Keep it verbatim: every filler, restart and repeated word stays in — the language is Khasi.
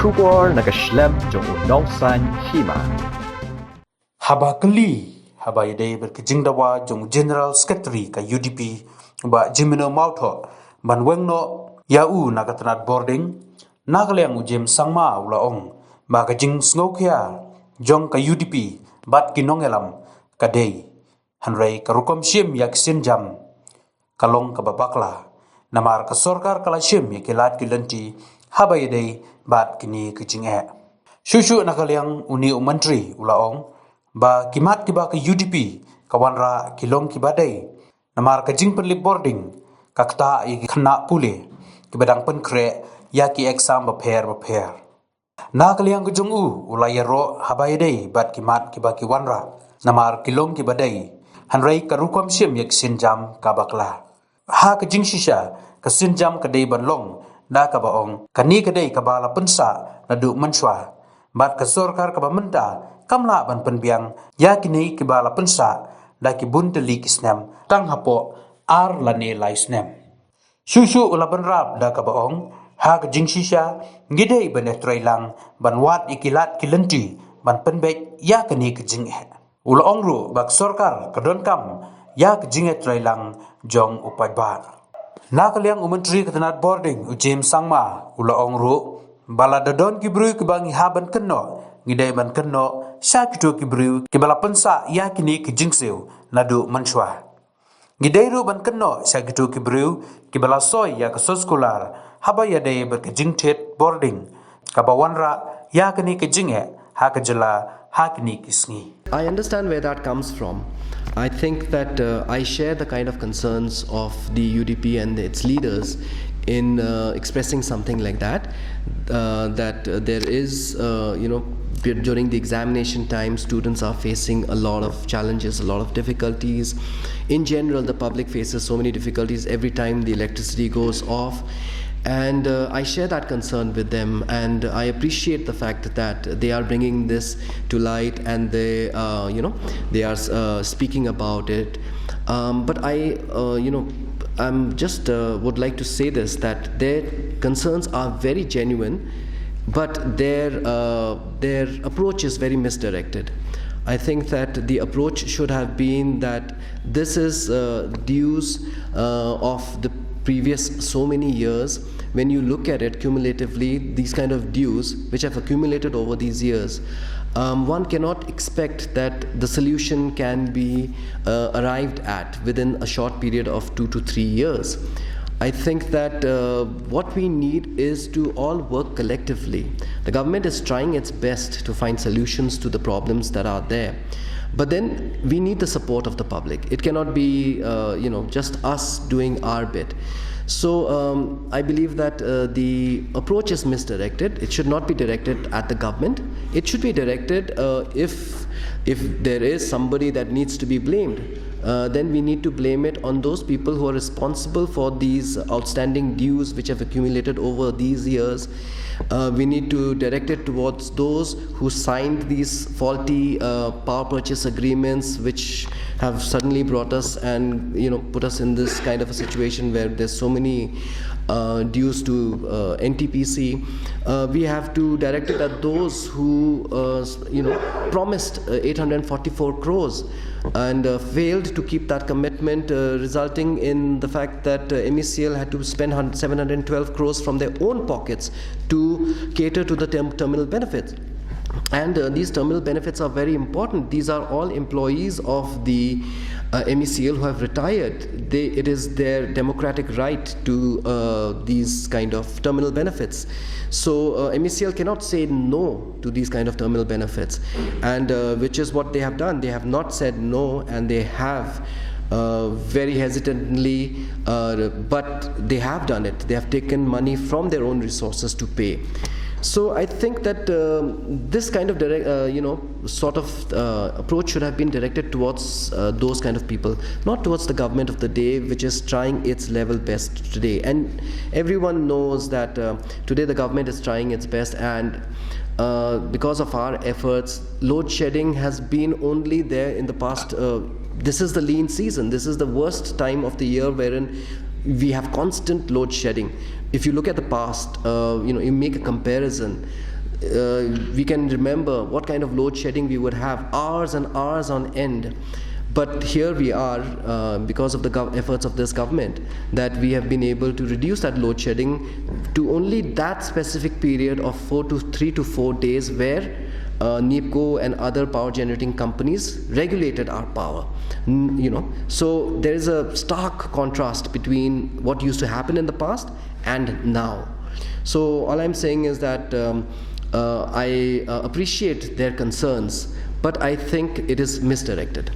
Khubor na ka shlem jong u Nongsaiñ Hima. Haba kylli haba ïadei bad ka jingdawa jong u General Secretary ka U D P, u Bah Jemino Mawthoh, ban weng noh ïa u na ka tnat bording, na ka liang u James Sangma u la ong ba ka jingsngewkhia jong ka U D P bad ki nongïalam ka dei, hynrei ka rukom shim ïa ki sienjam ka long kaba bakla, namar ka sorkar ka la shim ïa ki lad ki lynti haba ïadei bad kine ki jingeh. Shuh shuh na ka liang une u myntri u la ong ba ki mat kiba ka U D P ka wanrah ki long kiba dei, namar ka jingpynlip bording ka ktah ïa ki khynnah pule kiba dang pynkhreh ïa ki exam bapher bapher. Na ka liang ka jong u, u la ïaroh haba ïadei bad ki mat kiba ki wanrah namar ki long kiba dei, hynrei ka rukom shim ïa ki sienjam ka bakla. Ha ka jingshisha, ka sienjam ka dei ban long da kaba ong, kane ka dei kaba la pynsah naduh mynshuwa, bad ka sorkar kaba mynta kam lah ban pynbiang ïa kine kiba la pynsah da ki bun tylli ki snem, tang hapoh ar lane lai snem. Shuh shuh u la bynrap da kaba ong, ha ka jingshisha ngi dei ban ïatreilang ban wad ïa ki lad ki lynti ban pynbeit ïa kane ka jingeh. U la ong ruh ba ka sorkar ka donkam ïa ka jingïatreilang jong u paidbah. Na ka liang u myntri ka tnat bording u James Sangma u la ong ruh ba lada don ki briew kiba ngi hap ban kynnoh, ngi dei ban kynnoh sha kito ki briew kiba la pynsah ïa kine ki jingsiew naduh mynshuwa. Ngi dei ruh ban kynnoh sha kito ki briew kiba la soi ïa ka soskular haba ïadei bad ka jingthied bording kaba wanrah ïa kane ka jingeh ha ka jylla ha kine ki sngi. I understand where that comes from. I think that uh, I share the kind of concerns of the U D P and its leaders in uh, expressing something like that. Uh, that uh, there is, uh, you know, during the examination time, students are facing a lot of challenges, a lot of difficulties. In general, the public faces so many difficulties every time the electricity goes off. And uh, I share that concern with them, and I appreciate the fact that they are bringing this to light, and they, uh, you know, they are uh, speaking about it. Um, but I, uh, you know, I'm just uh, would like to say this, that their concerns are very genuine, but their uh, their approach is very misdirected. I think that the approach should have been that this is uh, dues uh, of the previous so many years. When you look at it cumulatively, these kind of dues which have accumulated over these years, um, one cannot expect that the solution can be uh, arrived at within a short period of two to three years. I think that uh, what we need is to all work collectively. The government is trying its best to find solutions to the problems that are there. But then we need the support of the public. It cannot be, uh, you know, just us doing our bit. So um, I believe that uh, the approach is misdirected. It should not be directed at the government. It should be directed uh, if if there is somebody that needs to be blamed. Uh, then we need to blame it on those people who are responsible for these outstanding dues which have accumulated over these years. Uh, we need to direct it towards those who signed these faulty uh, power purchase agreements, which have suddenly brought us and, you know, put us in this kind of a situation where there's so many uh, dues to uh, N T P C. Uh, we have to direct it at those who, uh, s- you know, promised uh, eight hundred forty-four crores and uh, failed to keep that commitment, uh, resulting in the fact that uh, M E C L had to spend hun- seven hundred twelve crores from their own pockets to cater to the term- terminal benefits. And uh, these terminal benefits are very important. These are all employees of the uh, M E C L who have retired. They, it is their democratic right to uh, these kind of terminal benefits. So uh, M E C L cannot say no to these kind of terminal benefits, and uh, which is what they have done. They have not said no, and they have uh, very hesitantly, uh, but they have done it. They have taken money from their own resources to pay. So I think that um, this kind of direct, uh, you know, sort of uh, approach should have been directed towards uh, those kind of people, not towards the government of the day, which is trying its level best today. And everyone knows that uh, today the government is trying its best, and uh, because of our efforts, load shedding has been only there in the past. Uh, this is the lean season. This is the worst time of the year wherein we have constant load shedding. If you look at the past, uh, you know, you make a comparison, uh, we can remember what kind of load shedding we would have, hours and hours on end. But here we are, uh, because of the gov- efforts of this government, that we have been able to reduce that load shedding to only that specific period of four to three to four days where uh, NEEPCO and other power generating companies regulated our power. N- you know, so there is a stark contrast between what used to happen in the past and now. So all I'm saying is that um, uh, I uh, appreciate their concerns, but I think it is misdirected.